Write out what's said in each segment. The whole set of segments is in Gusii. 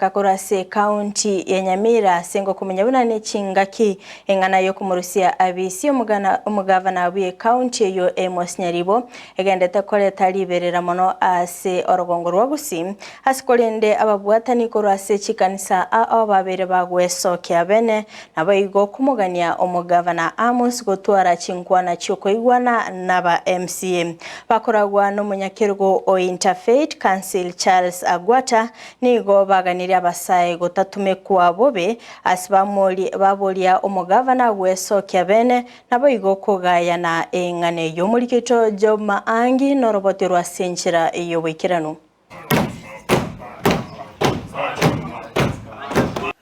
Gochaka korwa ase ekaunti ya Nyamira ase ngokomanya buna ne chingaki eng'ana yokomorusia abisi omogana omogavana bwe ekaunti eyio Amos Nyaribo egendete koreta riberera mono ase orogongo rwa Gusii ase korende ababwatani korwa ase chikanisa ao babeire bagwesokia bene Naboigo komogania omogavana Amos gotwara chinkwana chi'okoigwana naba MCA. Bakoragwa nomonyakerogo o Interfaith Council Charles Agwata nigo baganirie abasae gotatumekwa bobe ase baboria omogavana gwesokia bene naboigo kogayana eng'ana eyio. Omorikito Job Maangi noroboti rwa ase enchera y'oboikeranu.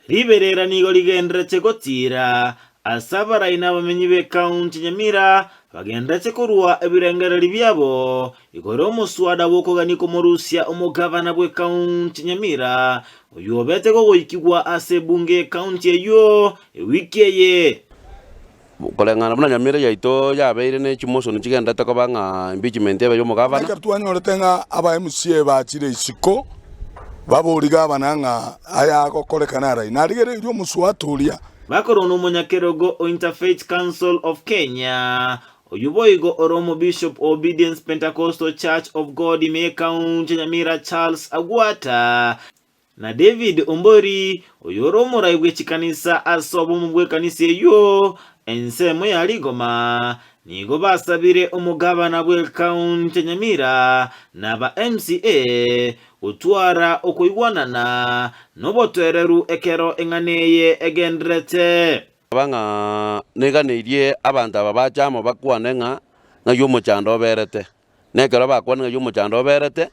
Riberera nigo rigenderete gotiira ase abarai na abamenyi b'ekaunti Nyamira bagenderete korua ebirengererio biabo igoro y'omoswada bw'okogania komorusia omogavana bw'ekaunti Nyamira oyio obete gogoikigwa ase ebunge y'ekaunti eyio ewiki eye. Koreng'ana buna nyamira yaito yabeire ne chimotion chigenderete koba ng'a impeachment ebe y'omogavana. Ekero twanyorete ng'a aba MCA bachire isiko, baborie gavana ng'a aya agokorekana arai. Narigereirie omoswati oria. Bakorwa nomonyakerogo o Interfaith Council of Kenya, oyio boigo ore Omobishop o Obedience Pentecostal Church of God ime y'Ekaunti ya Nyamira Charles Agwata, Na David Ombori, oyore omorai bwe chikanisa ase obomo bw'ekanisa eyio, ensemo ya rigoma, nigo basabire omogabana bw'ekaunti ya Nyamira na aba MCA gotwara okoigwanana nobotoereru ekero eng'ana eye egendererete. Aba ng'a neganeirie abanto aba bache amo bakwane ng'a ng'ai omochando oberete. Na ekero bakwanire ng'a omochando oberete,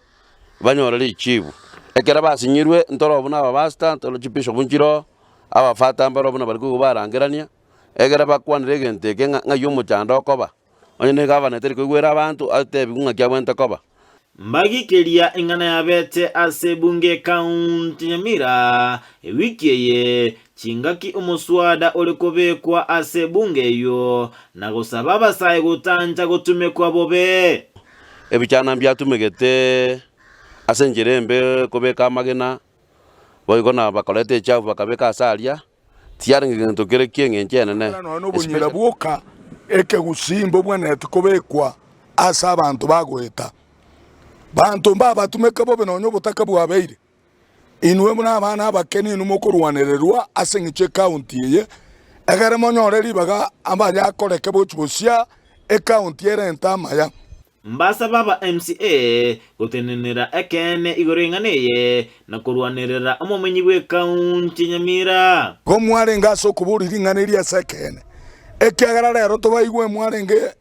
banyore richibu. Ekero basinyirwe, ntoro buna abapastor, ntoro chibishop nchiroo, abafata mbaro buna baria koigwa barangerania, ekero bakwanire egento eke ng'a ng'ai omochando okoba, onye na egavana etari koigwera abanto, atebiwe ng'aki abwenerete koba. Mbagikeria eng'ana yabete ase ebunge ekaunti Nyamira ewiki eye, chingaki omoswada ore kobekwa ase ebunge eyio, na gosaba abasae gotancha gotumekwa bobe. Ebichana mbiatumegete ase enchera embe kobeka amagena, boigo na bakoreta echafu bakabeka ase aria, tiarenge gento kere ki'eng'encho enene. Nonya nobonyira bwoka ekegusii mbobwenereti kobekwa ase abanto bagoeta. Banto mbabatumeke bobe nonya obotaka bwabeire. Inwe buna abana abake ninwe mokorwanererwa ase engencho y'ekaunti eye, egere monyore ribaga abayakoreke gochia gosia ekaunti erente amaya. Mbasaba aba MCA gotenenera ekeene igoro y'eng'ana eye na korwanerera omomenyi bw'ekaunti ya Nyamira. Igo mwarenge ase okoboria ring'ana eri ase ekeene, ekiagera rero tobaigwe mwarenge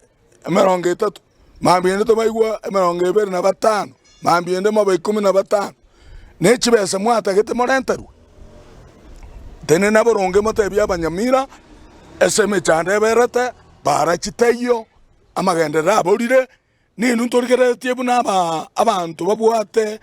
30, mambia ende tobaigwe 25, mambia ende mobe 15, ne chibesa mwatagete morenterwe. Tenena boronge motebie abanyamira ase emechando eberete, bara chitaiyo. Amagenderero aborire, ninwe ntorigereretie buna abanto babwate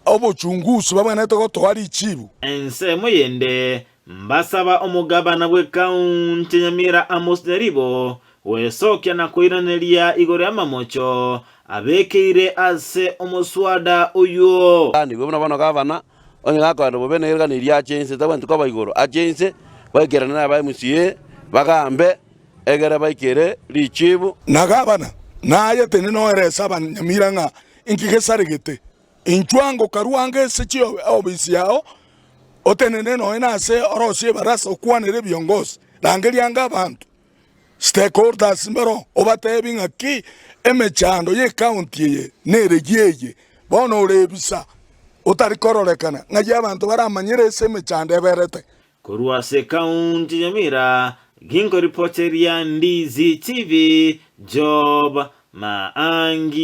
obochungusi babwenerete gotoa richibu. Ensemo yende, mbasaba omogabana bw'ekaunti ya Nyamira Amos Nyaribo gwesokia na koiraneria igoro y'amamocho abekeire ase omoswada oyio. Nigo buna bono gavana, onye gakoenda bobe negerekano eria ache inse, tabwenereti koba igoro, ache inse, baikerane na aba MCA, bagambe. Egere baikere richibu. Na gavana, na aye tenena oerese abanyamira ng'a inki gesaregete. Inchuo ango karue ange ase chiofisi yao, otenene nonya nase orosie ebarasa okwanere ebiongosi. Rangeria ange abanto, stakeholders, mbaro obatebi ng'aki emechando y'ecounty eye neregi eye. Bono ore ebisa otari kororekana ng'ai abanto baramanyere ase emechando eberete. Korwa ase County Nyamira, ginkoripoteria Ndizi TV, Job Maangi.